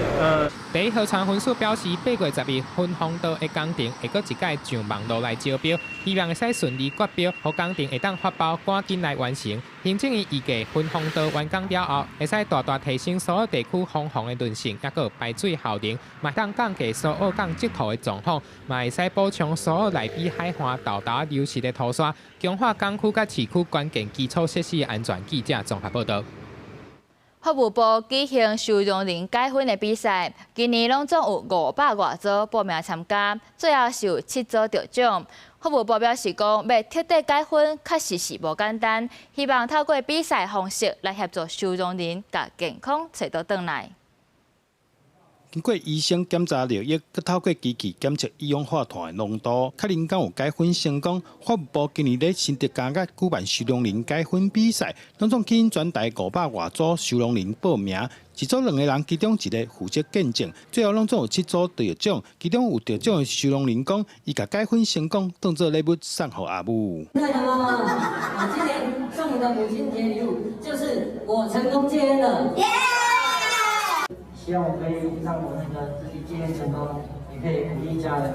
第一河川分署表示，8月10日分洪道的工程會閣一擺上網路來招標，希望會使順利決標，予工程會當發包，趕緊來完成。行政院預計分洪道完工了後，會使大大提升蘇澳地區防洪的韌性，抑閣有排水效能，嘛當降低蘇澳港積土的狀況，嘛會使補充蘇澳內埤海岸沓沓流失的土沙，強化港區佮市區關鍵基礎設施的安全。記者綜合報導。法務部舉行收容人解薰的比賽，今年攏總有500外組報名參加，最後是有七組得獎。法務部表示講，欲徹底解薰確實是無簡單，希望透過比賽方式來協助收容人共健康揣倒轉來。經過醫生檢查尿液，閣透過機器檢測一氧化碳的濃度，確認敢有解薰成功。法務部今年咧新竹監獄舉辦收容人解薰比賽，攏總吸引全台500外組收容人報名，一組兩個人，其中一個負責見證，最後攏總有七組得獎，其中有得獎的收容人講，伊共解薰成功當做禮物送予阿母。親愛的媽媽，今年送你的母親節禮物就是我成功戒菸了。希望我可以讓我那個自己戒菸成功，也可以鼓勵家人，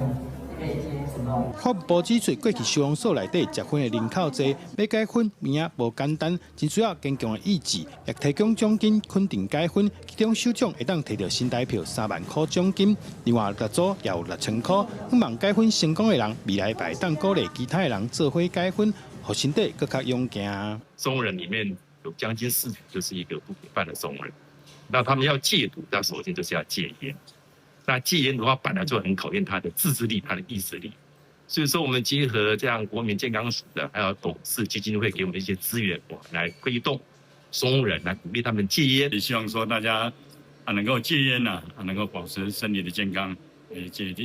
也可以戒菸成功。法務部指出，過去收容所內底食薰的人口濟，欲解薰物仔無簡單，真需要堅強的意志，也提供獎金肯定解薰，其中首獎會當摕著新台票3萬箍獎金，另外六組也有6000箍。向望解薰成功的人，未來會當鼓勵其他的人做伙解薰，予身體閣較勇健。收容人裡面有將近四成就是一個毒品犯的收容人。那他們要戒毒，那首先就是要戒菸。那戒菸的話，本來就很考驗他的自制力、他的意志力。所以說，我們結合這樣國民健康署的，還有董事基金會給我們一些資源，來推動收容人，來鼓勵他們戒菸。也希望說大家啊能夠戒菸啊，能夠保持身體的健康，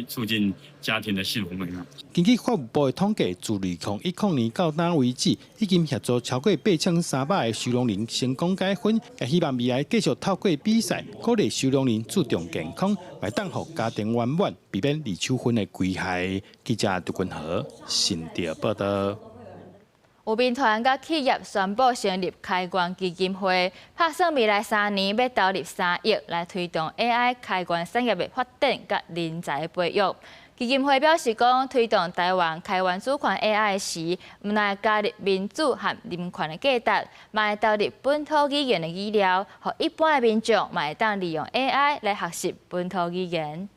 促進家庭的幸福美滿。根據法務部的統計，自2010年到今為止，已經協助超過8300個收容人成功解薰，也希望未來繼續透過比賽，鼓勵收容人注重健康，會當予家庭圓滿，避免二手薰的危害。記者杜君和新竹報導。有民團佮企業宣布成立開源基金會，拍算未來3年欲投入3億來推動 AI 開源產業的發展佮人才培育。基金會表示講，推動台灣開源主權 AI 時，毋但加入民主和人權的價值，嘛會投入本土語言的語料，予一般的民眾嘛會當利用 AI 來學習本土語言。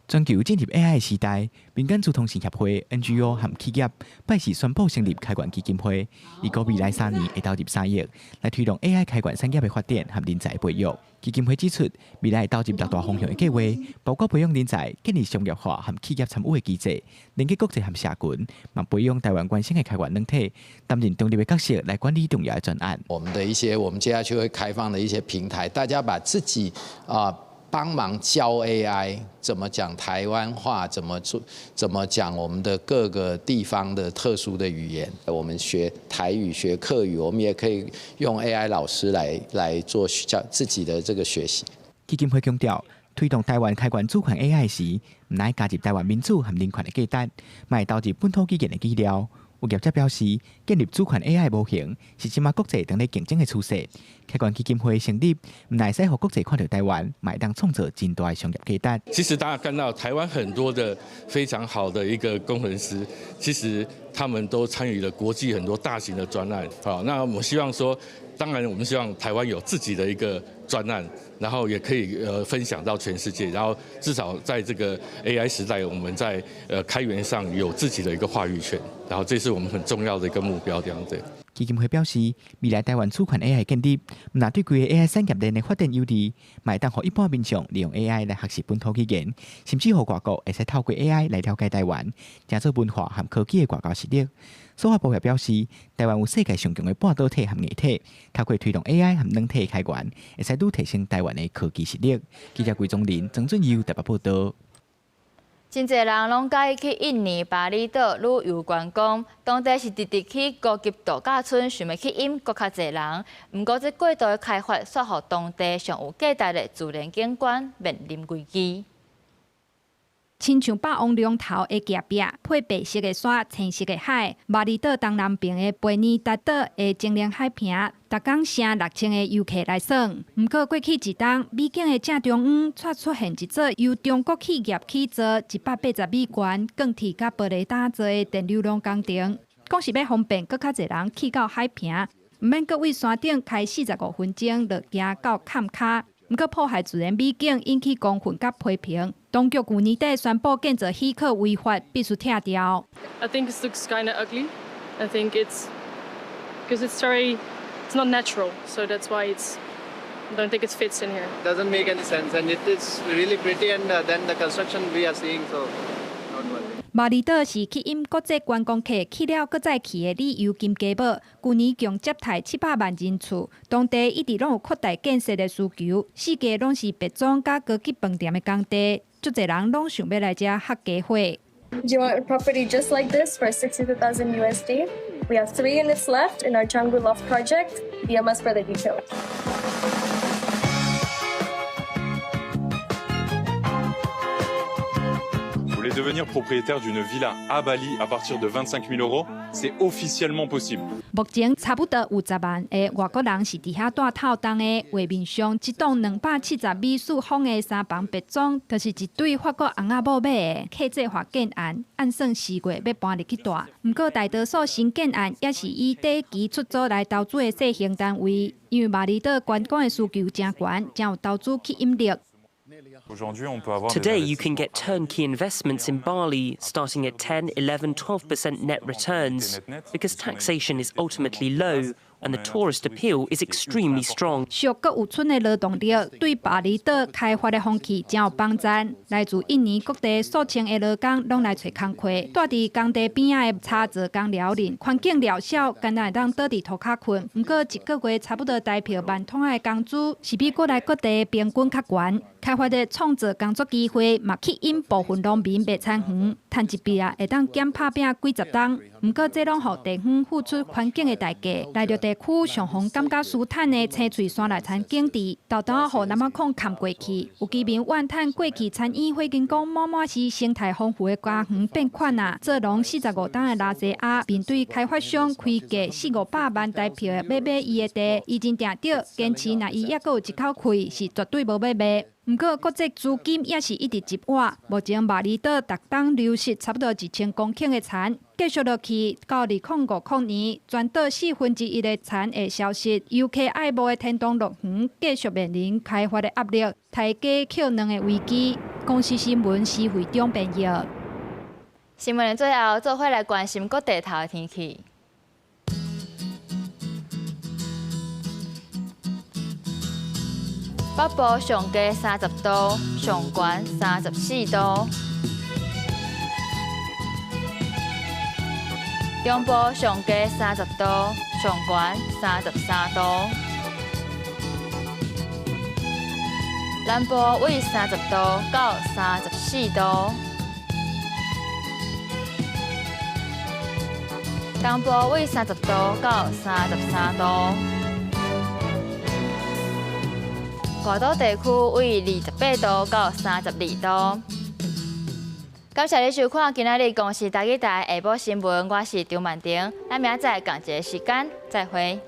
全球進入 AI 時代，民間資通訊協會、NGO 和企業拜四宣布成立開源基金會，預估未來3年會投入3億來推動 AI 開源產業的發展和人才培育。基金會指出，未來會投入六大方向的計劃，包括培養人才、建立商業化和企業參與的機制、連結國際和社群，嘛培養台灣原生的開源軟體，擔任中立的角色來管理重要的專案。我們的一些，我們接下去會開放的一些平台，大家把自己啊幫忙教 AI 怎麼講台灣話，怎麼做，怎麼講我們的各個地方的特殊的語言。我們學台語、學客語，我們也可以用 AI 老師來做教自己的這個學習。基金會強調，推動台灣開源主權 AI 時，毋但加入台灣民主和人權的價值，嘛會投入本土語言的資料。有業者表示，建立主權 AI 模型是這馬國際當咧競爭的趨勢。開源基金會成立，毋但會使予國際看著台灣，嘛會當創造真大的商業價值。其實大家看到台灣很多的非常好的一個工程師，其實他們都參與了國際很多大型的專案。好，那我們希望說，當然我們希望台灣有自己的一個專案，然後也可以分享到全世界，然後至少在這個 AI 時代，我們在開源上有自己的一個話語權，然後這是我們很重要的一個目標，這樣子。基金會表示，未來台灣主權 AI 建立，毋但對規个 AI 產業鏈的發展有利，嘛會當予一般民眾利用 AI 來學習本土語言，甚至予外國會使透過 AI 來了解台灣，成做文化和科技的外交實力。數碼部也表示，台灣有世界上強的半導體和硬體，透過推動 AI 和軟體開源，會使愈提升台灣的科技實力。記者歸宗林、曾俊佑台北報道。真濟人攏佮意去印尼巴厘島旅遊觀光，當地是直直去高級度假村，想欲吸引閣較濟人。毋過這過度的開發，煞予當地上有價值的自然景觀面臨危機。親像霸王龍頭的脊壁，配白色的山、青色的海，峇里島東南邊的貝尼達島的精靈海坪，逐工成6000个遊客來耍。毋過過去一冬，美景的正中央，卻出現一座由中國企業起造、180米懸、鋼鐵佮玻璃打造的電流廊工程，講是欲方便閣較濟人去到海坪，毋免閣對山頂開45分鐘落行到崁跤。毋過破壞自然美景，引起公憤佮批評。當局舊年底宣布建造許可違法，必須拆掉。 I think it looks kind of ugly. I think it's because it's not natural, so that's why I don't think it fits in here. Doesn't make any sense, and it is really pretty, and then the construction we are seeing, so not worth it. 峇里島是吸引國際觀光客去了閣再去的旅遊金雞母，舊年共接待700萬人次，當地一直攏有擴大建設的需求，四界攏是別莊佮高級飯店的工地，足濟人攏想欲來遮客家伙。 Do you want a property just like this for 62,000 USD? We have three units left in our Canggu Loft project. DM us for the details. Vous voulez devenir propriétaire d'une villa à Bali à partir de 25 000 euros? C'est officiellement possible. 目前差不多有10萬个外國人是佇遐蹛透冬的。畫面上，這棟270米四方的三房別莊，就是一對法國翁仔某買的客製化建案，按算4月欲搬入去蹛。毋過大多數新建案也是以短期出租來投資的細型單位，因為峇里島觀光的需求誠懸，誠有投資吸引力。 Today, you can get turnkey investments in Bali starting at 10, 11, 12% net returns because taxation is ultimately low and the tourist appeal is extremely strong. 俗閣有賰的勞動力，對峇里島開發的風氣誠有幫贊。來自印尼各地數千个勞工攏來揣工課，蹛佇工地邊仔的柴造工寮裡，環境寮小，干焦會當倒佇塗跤睏。毋過一個月差不多台票萬通的工資，是比國內各地平均較懸。開發的創造工作機會，嘛吸引部分農民賣田園，趁一筆啊，會當減拍拚幾十冬。毋過這攏予地方付出環境的代價。內陸地區上予感覺舒坦的青翠山內田景致，沓沓予南仔礦崁過去。有居民怨嘆過去餐飲火金講滿滿是生態豐富的家園變款啊！做農45冬的拉西亞面對開發商開價四五百萬台票的欲買伊的地，伊真定著，堅持若伊猶閣有一口氣，是絕對無欲賣。毋過國際資金也是一直入倚，目前峇里島逐冬流失差不多1000公頃的田，繼續落去到2050年，全島1/4的田會消失。遊客愛慕的天堂樂園繼續面臨開發的壓力，刣雞抾卵的危機。公視新聞施惠中編譯。新聞的最後，做伙來關心各地頭的天氣。北部上低30度，上懸34度；中部上低30度，上懸33度；南部為30度到34度，東部為30度到33度。外島地區為28度到32度。感謝你收看今仔日公視台語台下晡新聞，我是張曼婷，咱明仔載仝一个時間再會。